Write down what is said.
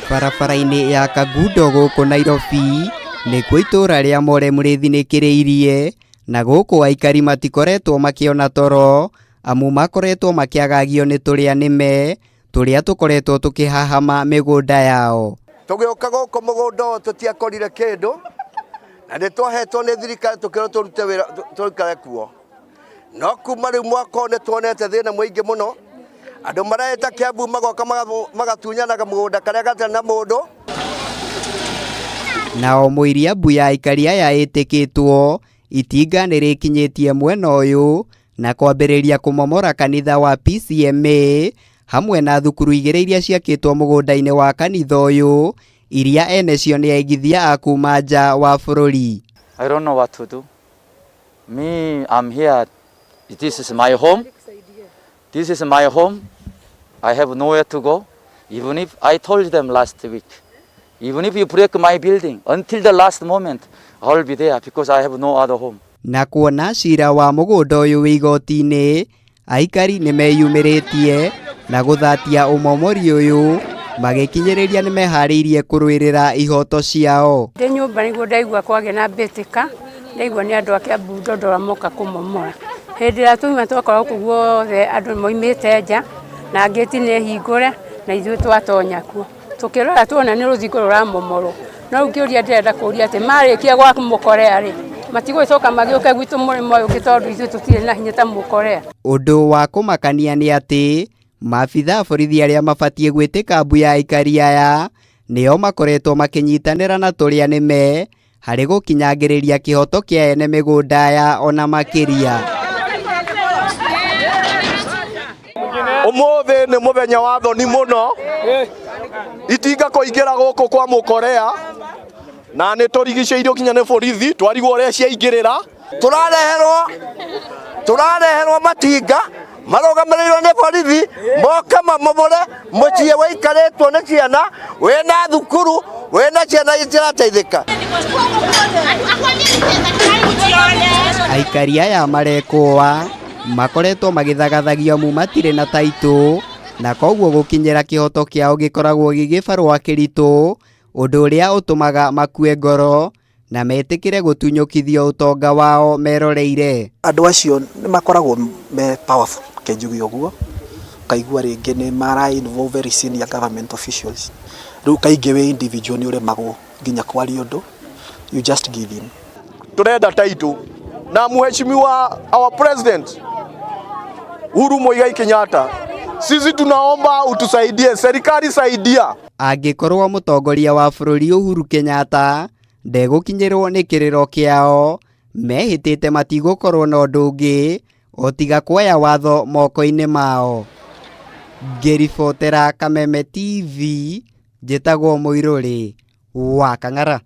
Barabara-inĩ ya Kangundo gũkũ Nairobi nĩkuo itũũra rĩa More Mũrĩthi nĩkĩrĩirie na gũkũ aikari matikoretwo makĩona toro amu makoretwo makĩagagio nĩ tũrĩa nĩme tũrĩa tũkoretwo tũkĩhahama mĩgũnda yao. Tũgĩũka gũkũ mũgũnda ũyũ tũtiakorire kĩndũ na nĩ twahetwo nĩ thirikari tũkĩrwo tũrute wĩra tũikare kuo. No kuma rĩu mwaka ũyũ nĩ tuonete thĩna mũingĩ mũno, andũ mareta Kiambu magoka magatunyanaga mũgũnda karĩa gatarĩ na mũndũ. Nao mũiria mbu ya aikari aya ĩtĩkĩtwo itinga nĩ rĩkinyĩtie mwena ũyũ na kwambĩrĩria kũmomora kanitha wa PCMA hamwe na thukuru igĩrĩ iria ciakĩtwo mũgũnda-inĩ wa kanitha ũyũ iria ene cio nĩ aigithia a kuma nja wa bũrũri. I don't know what to do. Me, I'm here. This is my home. This is my home. I have nowhere to go. Even if I told them last week, even if you break my building, until the last moment, I will be there because I have no other home. Na kuona cira wa mũgũnda ũyũ wĩ igoti-inĩ, aikari nĩ meyumĩrĩtie na gũthatia ũmomori ũyũ magĩkinyĩrĩria nĩ meharĩirie kũrũĩrĩra ihoto ciao. Ndĩ nyũmba nĩguo ndaigua kwagĩa na mbĩtĩka, ndaigua nĩ andũ a Kiambu Ndondora moka kũmomora. Hĩndĩ ĩrĩa twauma twakora gũkũ guothe andũ moimĩte nja na ngĩti nĩ hingũre na ithuĩ twatonya kuo. Tũkĩrora tuona nĩ rũthingo rũramomorwo. No rĩu kĩũria ndĩrenda kũria atĩ marĩkia gwaka Mũkorea rĩ, matigũgĩcoka magĩũke gwitũ mũrĩmo ũyũ ũngĩ tondũ ithuĩ tũtirĩ na hinya ta Mũkorea. Ũndũ wa kũmakania nĩ atĩ maabitha a borithi arĩa mabatiĩ gwĩtĩka mbu ya aikari aya nĩo makoretwo makĩnyitanĩra na tũrĩa nĩme harĩ gũkinyangĩrĩria kĩhoto kĩa ene mĩgũnda aya ona makĩria. Ũmũthĩ nĩ mũthenya wa thoni mũno, itinga kũingĩra gũkũ kwa Mũkorea na nĩ tũrigicĩirio nginya nĩ borithi twarigwo ũrĩa ciaingĩrĩra. Tũrareherwo matinga marũgamĩrĩirwo nĩ borithi moke mamomore mũciĩ wĩikarĩtwo nĩ ciana wĩna thukuru wĩna ciana itirateithĩka. Aikari aya marekũa makoretwo magĩthagathagio amu matirĩ na taitũ na koguo gũkinyĩra kĩhoto kĩao gĩkoragwo gĩ gĩbarũa kĩritũ, ũndũ ũrĩa ũtũmaga makue ngoro na metĩkĩre gũtunyũkithio ũtonga wao meroreire. Andũ acio nĩ makoragwo me powerful ke njuge ũguo, ũkaigua rĩngĩ nĩ mara involve very senior government officials. Rĩu kaingĩ wĩ individual nĩ ũremagwo nginya kwaria ũndũ, you just give in. Tũrenda taitũ na mheshimiwa our president Uhuru Muigai Kenyatta, sisi tunaomba utusaidie, serikali saidia. Angĩkorwo mũtongoria wa bũrũri Uhuru Kenyatta ndegũkinyĩrwo nĩ kĩrĩro kĩao, mehĩtĩte matigũkorwo na ũndũ ũngĩ o tiga kuoya watho moko-inĩ mao. Ngĩribotera Kameme TV, njĩtagwo Mũirũrĩ wa Kang'ara.